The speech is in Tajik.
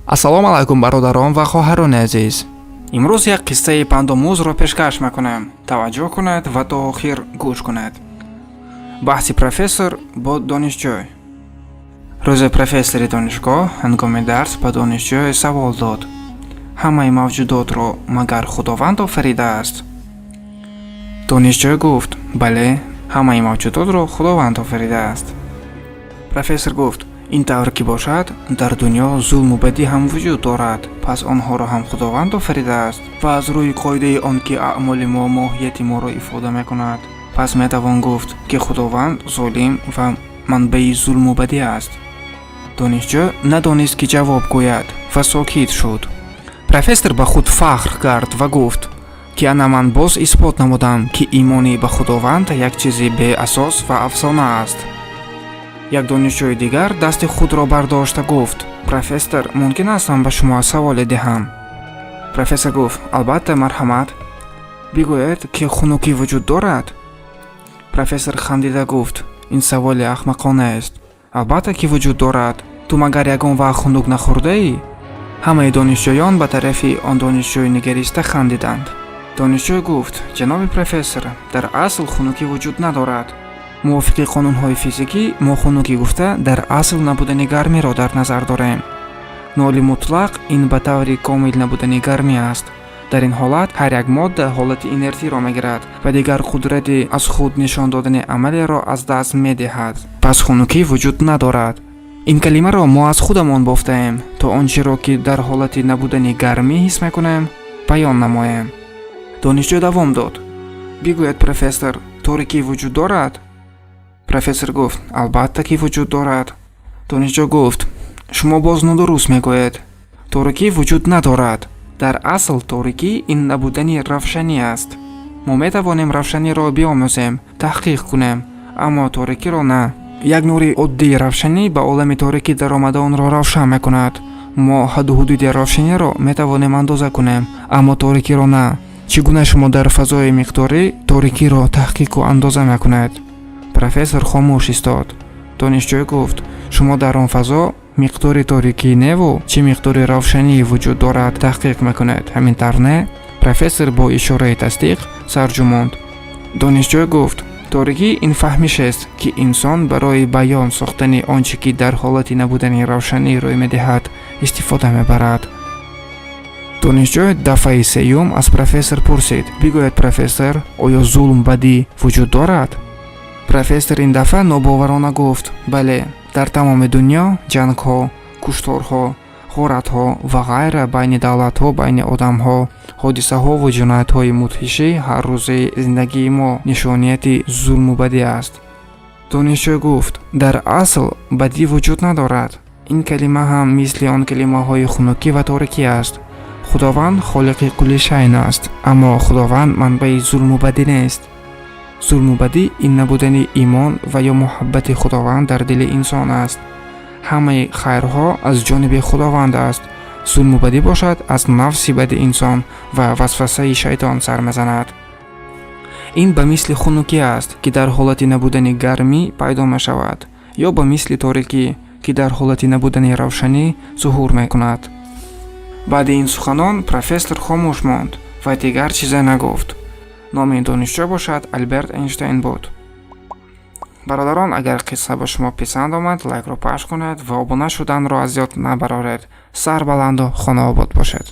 Ассалому алайкум, бародарон ва хоҳарони азиз. Имрӯз як қиссаи пандомӯзро пешкаш мекунем. Таваҷҷӯҳ кунед ва то охир гӯш кунед. Баҳси профессор бо донишҷӯй. Рӯзе профессори донишгоҳ ҳангоми дарс ба донишҷӯй савол дод: «Ҳамаи мавҷудотро магар Худованд офаридааст?» Донишҷӯй гуфт: «Бале, ҳамаи мавҷудотро Худованд офаридааст». Профессор гуфт: «Ин тавр ки бошад, дар дунё зулму бадӣ ҳам вуҷуд дорад, пас онҳоро ҳам Худованд офаридааст. Ва аз рӯи қоидаи он ки аъмоли мо моҳияти моро ифода мекунад, пас метавон гуфт, ки Худованд золим ва манбаи зулму бадӣ аст». Донишҷӯ надонист, ки ҷавоб гӯяд, ва сокит шуд. Профессор ба худ фахр кард ва гуфт, ки ана ман боз исбот намудам, ки имони ба Худованд як чизи беасос ва афсона аст. Як донишҷӯи дигар дасти худро бардошта гуфт: «Профессор, мумкин аст ман ба шумо саволе диҳам?» Профессор гуфт: «Албатта, марҳамат». «Бигӯед, ки хунукӣ вуҷуд дорад?» Профессор хандида гуфт: «Ин саволи аҳмақонааст. Албатта, ки вуҷуд дорад. Ту магар ягон вақт хунук нахӯрдаӣ?» Ҳамаи донишҷӯён ба тарафи он донишҷӯй нигариста хандиданд. Донишҷӯй гуфт: «Ҷаноби профессор, дар асл хунукӣ вуҷуд надорад. Мувофиқи қонунҳои физикӣ, мо хунукӣ гуфта дар асл набудани гармиро дар назар дорем. Ноли мутлақ ин ба таври комил набудани гармӣ аст. Дар ин ҳолат ҳар як модда ҳолати инертиро мегирад ва дигар қудрати аз худ нишон додани амалеро аз даст медиҳад. Пас хунукӣ вуҷуд надорад. Ин калимаро мо аз худамон бофтаем, то он чиро, ки дар ҳолати набудани гармӣ ҳис мекунем, баён намоем». Донишҷӯ давом дод: «Бигӯед, профессор, торикӣ вуҷуд дорад?» Профессор гуфт: «Албатта, ки вуҷуд дорад». Донишҷӯ гуфт: «Шумо боз нодуруст мегӯед. Торикӣ вуҷуд надорад. Дар асл торикӣ ин набудани равшанӣ аст. Мо метавонем равшаниро биомӯзем, таҳқиқ кунем, аммо торикиро на. Як нури оддии равшанӣ ба олами торикӣ даромада, онро равшан мекунад. Мо ҳадду ҳудуди равшаниро метавонем андоза кунем, аммо торикиро на. Чӣ гуна шумо дар фазои миқдорӣ торикиро таҳқиқу андоза мекунед?» Профессор хомӯш истод. Донишҷӯй гуфт: «Шумо дар он фазо миқдори торикӣ неву чӣ миқдори равшанӣ вуҷуд дорад таҳқиқ мекунед, ҳамин тавр, не?» Профессор бо ишораи тасдиқ сар ҷумонд. Донишҷӯй гуфт: «Торикӣ ин фаҳмишест, ки инсон барои баён сохтани он чӣ ки дар ҳолати набудани равшанӣ рӯй медиҳад, истифода мебарад». Донишҷӯй дафъаи сеюм аз профессор пурсид: «Бигӯед, профессор, оё зулм, бадӣ вуҷуд дорад?» Профессор ин дафъа нобоварона гуфт: «Бале, дар тамоми дунё ҷангҳо, кушторҳо, ғоратҳо ва ғайра байни давлатҳо, байни одамҳо, ҳодисаҳову ҷиноятҳои мудҳиши ҳаррӯзаи зиндагии мо нишонияти зулму бадӣ аст». Донишҷӯй гуфт: «Дар асл бадӣ вуҷуд надорад. Ин калима ҳам мисли он калимаҳои хунукӣ ва торикӣ аст. Худованд холиқи кулли шайн аст, аммо Худованд манбаи зулму бадӣ нест. Зулму бадӣ ин набудани имон ва ё муҳаббати Худованд дар дили инсон аст. Ҳамаи хайрҳо аз ҷониби Худованд аст. Зулму бадӣ бошад, аз нафси бади инсон ва васвасаи шайтон сар мезанад. Ин ба мисли хунукӣ аст, ки дар ҳолати набудани гармӣ пайдо мешавад, ё ба мисли торикӣ, ки дар ҳолати набудани равшанӣ зуҳур мекунад». Баъди ин суханон профессор хомӯш монд ва дигар чизе нагуфт. Номи донишҷӯ бошад Алберт Эйнштейн буд. Бародарон, агар қисса ба шумо писанд омад, лайкро пахш кунед ва обуна шуданро аз ёд набароред. Сарбаланду хонаобод бошед.